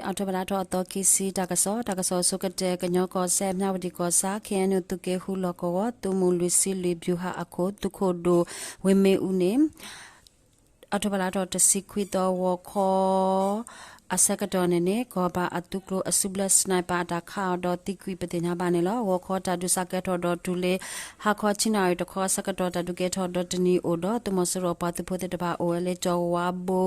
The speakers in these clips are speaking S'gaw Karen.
အီးထိဘၢၣ်လါထီၣ်အသီခံဆံ တၢ်ကစီၣ်, တၢ်ကစီၣ်အဆိကတၢၢ် ကညီကီၢ်စဲၣ် မြဝတီကီၢ်ဆၣ် ခ့ၣ်အဲၣ်ယူၣ် သုးက့ဃုလီၢ်ကဝီၤ သုးမုၢ်လွံၢ်ဆံလွံၢ် ဗျူဟာအခိၣ် သုးခိၣ်ဒိၣ် ဝ့မ့ၣ်အူန့ၣ် အီးထိဘၢၣ်လါထီၣ်တဆံခွံသီ ဂီၤခီ အဆၢကတီၢ်န့ၣ်န့ၣ် ကီၢ်ဘၣ်အသုးကျိၤအစုဘျၢ sniper အတၢ်ခးအီၤဒီးသံကွံာ်ပသ့ၣ်ညါဘၣ်န့ၣ်လီၤ. ဂီၤခီတၢ်ဒုးစးကဲထီၣ်ဒီးတုၤလၢ ဟါခီဆံနၣ်ရံၣ်တခီအဆၢကတီၢ် တၢ်ဒုးကဲထီၣ်ဒီးတနံၤအိၣ်ဒီး သုးမီၤစိရိၤအပှၤသုးဖိသ့ၣ်တဖၣ်အိၣ်ဝဲလၢကၠီၤဝါဘိ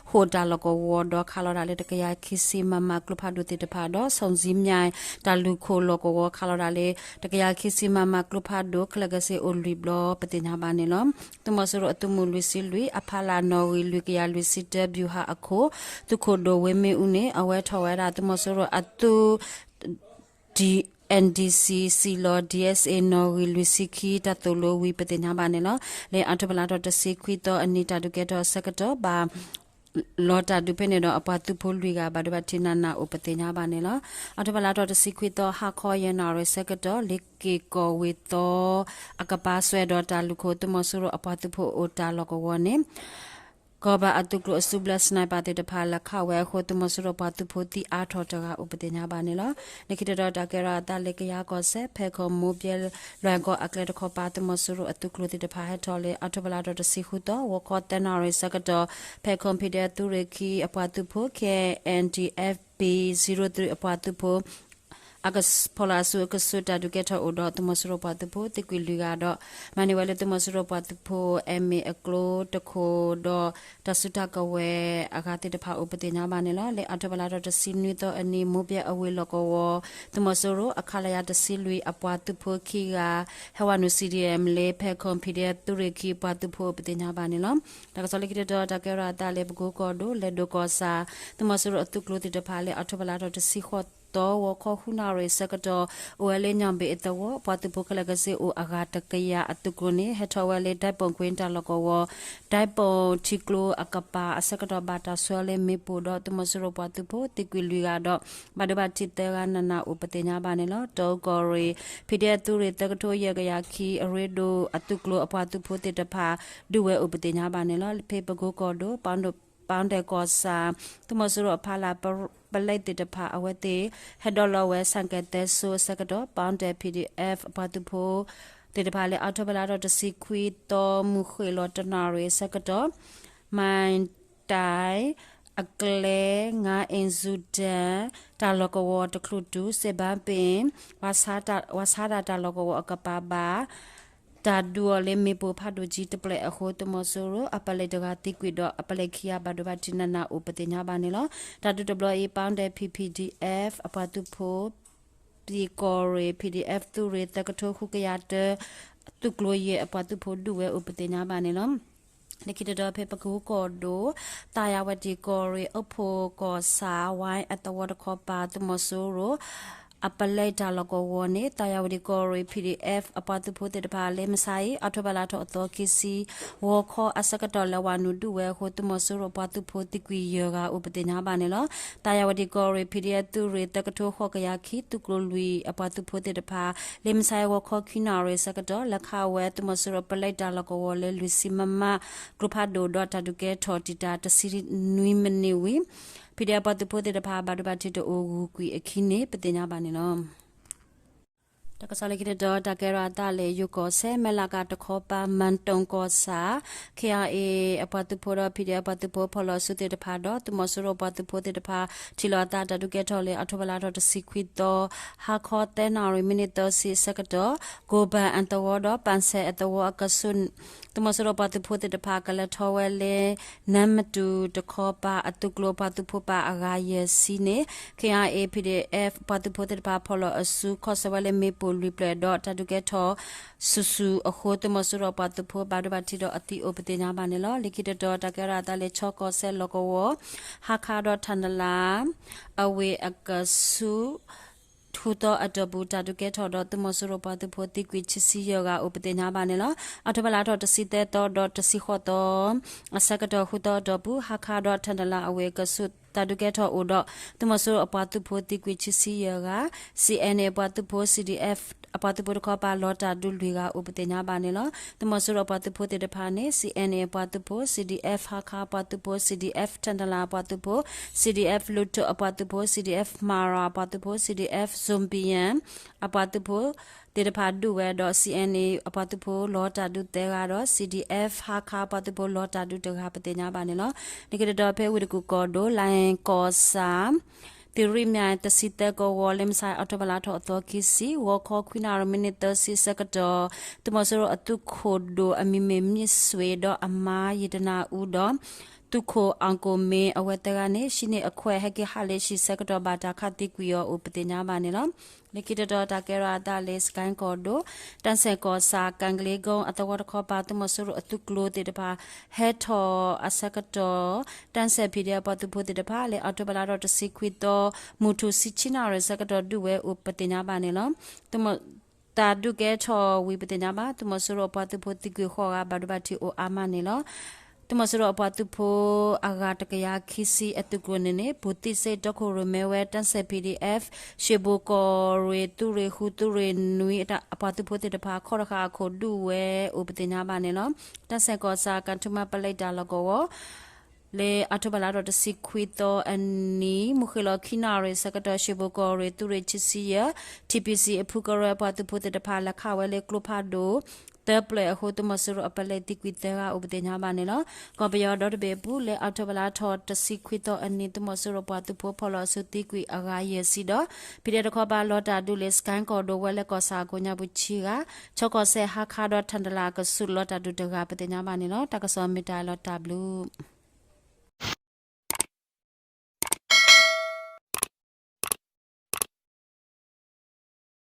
ဟိၣ်တၢ်လီၢ်ကဝီၤဒီးခးလီၤဒၣ်လၢ တကယၤခံဆံ မမ ကျိဖးဒိၣ်သ့ၣ်တဖၣ်ဒီး စီၣ်စံမၠဲၣ် တၢ်လုၢ်ခိၣ်လီၢ်ကဝီၤခးလီၤဒၣ်လၢ တကယၤခံဆံ မမ ကျိဖးဒိၣ် ခဲလၢာ်ခဲဆ့အိၣ်လွံၢ်ဘျီပသ့ၣ်ညါဘၣ်န့ၣ်လီၤ. သုးမီၤစိရိၤအသုးမုၢ်လွံၢ်ဆံလွံၢ် အဖီလာ်နီၣ်ဂံၢ်လွံၢ်ကယၤလွံၢ်ဆံတၢ ဗျူဟာအခိၣ် သုးခိၣ်ဒိၣ်ဝ့မ့ၣ်အူန့ၣ် အဝဲထီၣ်ဝဲဒၣ်သုးမီၤစိရိၤအသုး NDC စံၣ်လီၤ DSA နီၣ်ဂံၢ်လွံၢ်ဆံခံ တၢ်သိၣ်လိဝံၤပသ့ၣ်ညါဘၣ်န့ၣ်လီၤ. လၢအီးထိဘၢၣ်လါထီၣ်တဆံခွံသီအနံၤ တၢ်ဒုးကဲထီၣ်အဆၢကတီၢ် ဘၣ်လီၤတၢ်ဒုးဖဲန့ၣ်ဒီး အပှၤသုးဖိလွံၢ်ဂၤ ဘၣ်ဒိဘၣ်ထံးနးနးအိၣ်ပသ့ၣ်ညါဘၣ်န့ၣ်လီၤ. အီးထိဘၢၣ်လါထီၣ်တဆံခွံသီ ဟါခီယဲၢ်နၣ်ရံၣ်ဆၢကတီၢ် လ့က့ၢ်ကီၢ်ဝ့ၢ်သီ အကပၤစွဲဒီးတၢ်လုၢ်ခိၣ် သုးမီၤစိရိၤအပှၤသုးဖိအိၣ်တၢ်လီၢ်ကဝီၤန့ၣ် ကီၢ်ဘၣ်အသုးကျိၤအစုဘျၢ sniper သ့ၣ်တဖၣ်လဲၤခးဝဲအဃိ သုးမီၤစိရိၤပှၤသုးဖိသံအါထီၣ်တဂၤအိၣ်ပသ့ၣ်ညါဘၣ်န့ၣ်လီၤ. လၢခံတတီၤ တၢ်ကဲထီၣ်အသးလၢကယၤကီၢ်စဲၣ် ဖဲခုံမိၢ်ဘဲလွဲၢ်ကီၢ်အကျဲတခီပၤ သုးမီၤစိရိၤအသုးကျိၤသ့ၣ်တဖၣ်ဟဲထီၣ်လၢ အီးထိဘၢၣ်လါထီၣ်တဆံဃုသီ ဂီၤခီသၢနၣ်ရံၣ်ဆၢကတီၢ် ဖဲခုံ PDF သုးရ့ၣ်ခံအပှၤသုးဖိ KNDF B zero three အပှၤသုးဖိ အက ဖီၣ်လီၤအစုအကဆူး တၢ်ဒုးကဲထီၣ်အိၣ်ဒီး သုးမီၤစိရိၤပှၤသုးဖိသံကွံာ်လွံၢ်ဂၤဒီး မၤန့ၢ်ဝဲလၢသုးမီၤစိရိၤပှၤသုးဖိ MA အကျိတခိၣ်ဒီး တၢ်စုတၢ်ကဝဲၤအဂၤသ့ၣ်တဖၣ်အိၣ်ပသ့ၣ်ညါဘၣ်န့ၣ်လီၤ. လၢအီးထိဘၢၣ်လါထီၣ်တဆံနွံသီအနံၤ မိၢ်ဘဲအဝ့ၢ်လီၢ်ကဝီၤ သုးမီၤစိရိၤအ ခလရ တဆံလွံၢ် အပှၤသုးဖိခံဂၤ ဟဲဝဲနုာ် CDM လၢဖဲခုံ PDF သုးရ့ၣ်ခံအပှၤသုးဖိအိၣ်ပသ့ၣ်ညါဘၣ်န့ၣ်လီၤ. တၢ်ကစီၣ်လၢခံတတီၤ တၢ်ကဲထီၣ်အသးလၢပကိကီၢ်ဒိၣ် လဲၤဒိၣ်ကီၢ်ဆၣ် သုးမီၤစိရိၤအသုးကျိၤသ့ၣ်တဖၣ်လၢ အီးထိဘၢၣ်လါထီၣ်တဆံဃိးသီ ဂီၤခီဃုနၣ်ရံၣ်ဆၢကတီၢ် အိၣ်ဝဲလၢညီၣ်ဘ့ၣ်အသဝီ ပှၤသုးဖိခဲလၢာ်ခဲဆ့အိၣ်အဂၤတကယၤအသုးကျိၤန့ၣ် ဟဲထီၣ်ဝဲလၢ ဒဲးပိၣ်ကွ့တၢ်လီၢ်ကဝီၤ ဒဲးပိၣ်ထံကျိအကပၤအဆၢကတီၢ် ဘၣ်တၢ်ဆှၢလၢမ့ၣ်ပိၢ်ဒီး သုးမီၤစိရိၤပှၤသုးဖိသံကွံာ်လွံၢ်ဂၤဒီး ဘၣ်ဒိဘၣ်ထံးသၢဂၤနးနးအိၣ်ပသ့ၣ်ညါဘၣ်န့ၣ်လီၤ. တီၤအူကီၢ်ရ့ၣ် PDF သုးရ့ၣ်သၢကထိယဲၢ်ကယၤခံ အရ့ဒိၣ်အသုးကျိၤအပှၤသုးဖိသ့ၣ်တဖၣ် ဒုးဝဲအိၣ်ပသ့ၣ်ညါဘၣ်န့ၣ်လီၤ. ဖဲပကိကီၢ်ဒိၣ် ပီၣ်ဒဲၣ်ကီၢ်ဆၣ် သုးမီၤစိရိၤအဖီလာ် ပလဲသ့ၣ်တဖၣ် အဝဲသ့ၣ်ဟဲဒိးလီၤဝဲ ဆၣ်ကဲၣ်သၢစိအဆၢကတီၢ် ပီၣ်ဒဲၣ် PDF အပှၤသုးဖိသ့ၣ်တဖၣ်လၢ အီးထိဘၢၣ်လါထီၣ်တဆံခွံသီ မုၢ်ဃ့ၢ်လီၤတနၣ်ရံၣ်အဆၢကတီၢ် မၤတၢ် အကျဲ ငါးအ့ၣ်စူၣ်ဒၢၣ် တၢ်လီၢ်ကဝီၤတချုးတုၤ စ့ၣ်ဘါပ့ၣ် ဝါဆါဒၣ်တၢ်လီၢ်ကဝီၤအကပၤဘၣ် တၢ်ဒုးအီၤလၢမ့ၣ်ပိၢ်ဖးဒိၣ်ကၠံတပျဲၢ်အဃိ သုးမီၤစိရိၤအပလဲတဂၤသံကွံာ်ဒီး အပလဲခံဂၤဘၣ်ဒိဘၣ်ထံးနးနးအိၣ်ပသ့ၣ်ညါဘၣ်န့ၣ်လီၤ. တၢ်ဒုးတဘျီအံၤ ပီၣ်ဒဲၣ် PPDF အပှၤသုးဖိ ပၠ့ၣ်ကီၢ်ရ့ၣ် PDF သုးရ့ၣ်သၢကထိဃုကယၤတၢ သုးကျိၤယဲၢ်အပှၤသုးဖိဒုးဝဲအိၣ်ပသ့ၣ်ညါဘၣ်န့ၣ်လီၤ. လၢခံတတီၤဖဲပကိကီၢ်ဒိၣ် သးယၤဝတံၣ်ကီၢ်ရ့ၣ် အိၣ်ဖှိၣ်ကီၢ်ဆၣ် ဝဲအသဝီတခီပၤ သုးမီၤစိရိၤ အပလဲတၢ်လီၢ်ကဝီၤန့ၣ် သးယၤဝတံၣ်ကီၢ်ရ့ၣ် PDF အပှၤသုးဖိသ့ၣ်တဖၣ်လၢမဆါအံၤ အီးထိဘၢၣ်လါထီၣ်အသီခံဆံ ဂီၤခီအဆၢကတီၢ်လဲၤဝဲနုာ်ဒုးဝဲအဃိ သုးမီၤစိရိၤပှၤသုးဖိသံကွံာ်ယဲၢ်ဂၤအိၣ်ပသ့ၣ်ညါဘၣ်န့ၣ်လီၤ. သးယၤဝတံၣ်ကီၢ်ရ့ၣ် PDF သုးရ့ၣ်သၢကထိဃိးကယၤခံ သုးကျိၤလွံၢ်အပှၤသုးဖိသ့ၣ်တဖၣ် လၢမဆါအံၤဂီၤခီခံနၣ်ရံၣ်အဆၢကတီၢ် လဲၤခးဝဲသုးမီၤစိရိၤပလဲတၢ်လီၢ်ကဝီၤလၢလွံၢ်ဆံ မမ ကျိဖးဒိၣ်ဒီးတၢ်ဒုးကဲထီၣ်တံာ်တာ်တဆံနွံမံးနံးဝံၤ PDF ပှၤသုးဖိသ့ၣ်တဖၣ် ဘၣ်ဒိဘၣ်ထံးတအိၣ်ဂုၤကွံာ်အခံန့ၣ် ပသ့ၣ်ညါဘၣ်န့ၣ်လီၤ. တၢ်ကစီၣ်လၢခံတတီၤ တၢ်ကဲထီၣ်အသးလၢယိၤကီၢ်စဲၣ် မဲၢ်လးကးတခီပၤ မၢ်တိၣ်ကီၢ်ဆၣ် KIA အပှၤသုးဖိဒီး PDF အပှၤသုးဖိဖီၣ်လီၤအစုသ့ၣ်တဖၣ်ဒီး သုးမီၤစိရိၤပှၤသုးဖိသ့ၣ်တဖၣ် ထံၣ်လိာ်အသးတၢ်ဒုးကဲထီၣ်လၢ အီးထိဘၢၣ်လါထီၣ်တဆံခွံသီ ဟါခီသၢနၣ်ရံၣ် မံးနံးသၢဆံအဆၢကတီၢ် ကိၣ်ဘၣ်အသဝီဒီး ပၣ်ဆဲးအသဝီအကဆူး သုးမီၤစိရိၤပှၤသုးဖိသ့ၣ်တဖၣ် ကလဲၤထီၣ်ဝဲလၢ နၢမတူၢ်တခီပၤ အသုးကျိၤပှၤသုးဖိပၣ်အဂၤယဲၢ်ဆံန့ၣ် KIA PDF ပှၤသုးဖိသ့ၣ်တဖၣ် ဖီၣ်လီၤအစု ခီၣ်ဆၢဝဲလၢမ့ၣ်ပိၢ်လွံၢ်ဖျၢၣ်ဒီး တၢ်ဒုးကဲထီၣ်ဆူၣ်ဆူၣ်အဃိ သုးမီၤစိရိၤပှၤသုးဖိ ဘၣ်ဒိဘၣ်ထံးဒီးအသံအိၣ်ပသ့ၣ်ညါဘၣ်န့ၣ်လီၤ. လၢခံတတီၤ တၢ်ကဲထီၣ်အသးလၢ ခၠီကီၢ်စဲၣ်လီၢ်ကဝီၤ ဟါခါဒီးထၣ်နလၤ အဝ့ၢ်အကဆူး ထူသီအတီၢ်ပူၤ တၢ်ဒုးကဲထီၣ်ဒီး သုးမီၤစိရိၤပှၤသုးဖိသံကွံာ်ခံဆံယဲၢ်ဂၤအိၣ်ပသ့ၣ်ညါဘၣ်န့ၣ်လီၤ. အီးထိဘၢၣ်လါထီၣ်တဆံသၢသီဒီးတဆံဃိးသီ အဆၢကတီၢ် ဃုသီအတီၢ်ပူၤ ဟါခါဒီးထၣ်နလၤအဝ့ၢ်အကဆူး တၢ်ဒုးကဲထီၣ်အိၣ်ဒီး သုးမီၤစိရိၤအပှၤသုးဖိသံကွံာ်ခံဆံယဲၢ်ဂၤ, CNA အပှၤသုးဖိ CDF အပှၤသုးဖိတခီပၤလီၤတၢ်ဒုးလွံၢ်ဂၤအိၣ်ပသ့ၣ်ညါဘၣ်န့ၣ်လီၤ. သုးမီၤစိရိၤအပှၤသုးဖိသ့ၣ်တဖၣ်န့ၣ် C N A အပှၤသုးဖိ C D F ဟါခါအပှၤသုးဖိ C D F ထၣ်တလးအပှၤသုးဖိ C D F လူၢ်ထိၣ်အပှၤသုးဖိ C D F မၤရၤအပှၤသုးဖိ C D F ဇိဘံယၣ် အပှၤသုးဖိသ့ၣ်တဖၣ်ဒုးဝဲဒီး C N A အပှၤသုးဖိလီၤတၢ်ဒုးသၢဂၤဒီး C D F ဟါခါအပှၤသုးဖိလီၤတၢ်ဒုးတဂၤပသ့ၣ်ညါဘၣ်န့ၣ်လီၤ. လၢခံတတီၤဖဲဝ့ၢ်တကူၣ်ကီၢ်ဒိၣ် လါကီၢ်ဆၣ် သုးရ့ၣ်မၠဲၣ်တဆံသၢကဝီၤ လၢမုၢ်ဆါအီးထိဘၢၣ်လါထီၣ်အသီခံဆံ ဂီၤခီခွံနၣ်ရံၣ်မံးနံးသၢဆံဆၢကတီၢ် သုးမီၤစိရိၤအသုးခိၣ်ဒိၣ်အမံၤမ့ၢ်မ့ၢ်စွ့ဒီးအမါယံာ်တနၢ်အူဒီး သုးခိၣ်အီၣ်ကိၣ်မ့ၢ် အဝဲသၢဂၤန့ၣ် ဟံးန့ၢ်အခွဲးဟဲက့ၤဟးလၢဟံၣ်ဆၢကတီၢ်ဘၣ်တၢ်ခးသံကွံာ်အီၤအိၣ်ပသ့ၣ်ညါဘၣ်န့ၣ်လီၤ. လၢခံတတီၤတၢ်ကဲထီၣ်အသးလၢ စကဲၣ်ကီၢ်ဒိၣ် တၢ်စဲၣ်ကီၢ်ဆၣ် ကၣ်ကလ့ကိအသဝီတခီပၤ သုးမီၤစိရိၤအသုးကျိၤသ့ၣ်တဖၣ် ဟဲထီၣ်အဆၢကတီၢ် တၢ်စဲၣ် P D F အပှၤသုးဖိသ့ၣ်တဖၣ် လၢအီးထိဘၢၣ်လါထီၣ်တဆံခွံသီ မုၢ်ထူၣ်ဆံဆံနၣ်ရံၣ်ဆၢကတီၢ်ဒုးဝဲအိၣ်ပသ့ၣ်ညါဘၣ်န့ၣ်လီၤ. တၢ်ဒုးကဲထီၣ်ဝံၤပသ့ၣ်ညါဘၣ် သုးမီၤစိရိၤအပှၤသုးဖိသံကွံာ်ဃိးဂၤ ဘၣ်ဒိဘၣ်ထံးအိၣ်အါမးန့ၣ်လီၤ. သုးမီၤစိရိၤအပှၤသုးဖိအဂၤတကယၤခံဆံအသုးကျိၤန့ၣ်န့ၣ် ဘူးသံၣ်စ့ၣ် တီခိၣ်ရိၣ်မဲဝဲ တၢ်စဲၣ် P D F ရှ့ၣ်ဘိၣ်ကီၢ်ရ့ၣ် သုးရ့ၣ်ဃု သုးရ့ၣ်နွံအပှၤသုးဖိသ့ၣ်တဖၣ် ခီၣ်တဃာ်အခိၣ်ဒုးဝဲအိၣ်ပသ့ၣ်ညါဘၣ်န့ၣ်လီၤ. တၢ်စဲၣ်ကီၢ်ဆၣ် ကၣ်ထူမၤပလဲတၢ်လီၢ်ကဝီၤ လၢအီးထိဘၢၣ်လါထီၣ်တဆံခွံသီအနံၤ မုၢ်ဃ့ၢ်လီၤခံနၣ်ရံၣ်ဆၢကတီၢ် ရှ့ၣ်ဘိၣ်ကီၢ်ရ့ၣ် သုးရ့ၣ်ခံဆံယဲၢ် T P C အဖုကရၢအပှၤသုးဖိသ့ၣ်တဖၣ် လဲၤခးဝဲလၢကျိဖးဒိၣ် သၢပျဲၢ်အဃိ သုးမီၤစိရိၤအပလဲသံကွံာ်သၢဂၤအိၣ်ပသ့ၣ်ညါဘၣ်န့ၣ်လီၤ. ကီၢ်ပယီၤဒီတဘ့ၣ်အပူၤ လၢအီးထိဘၢၣ်လါထီၣ်တဆံခွံသီအနံၤ သုးမီၤစိရိၤပှၤသုးဖိဖီၣ်လီၤအစုသံကွံာ်အဂၤယဲၢ်ဆံဒီး P D F တခီပၤလီၤတၢ်ဒုးလၢ စကဲၣ်ကီၢ်ဒိၣ်ဝဲလၢကီၢ်ဆၣ်အကိးညါပူၤဆံဂၤ ခၠီကီၢ်စဲၣ်ဟါခါဒီးထၣ်တလးအကဆူးလီၤတၢ်ဒုးတဂၤပသ့ၣ်ညါဘၣ်န့ၣ်လီၤ. တၢ်ကစီၣ်မ့ၢ်တၢ်လီၤတၢ်ဘျုး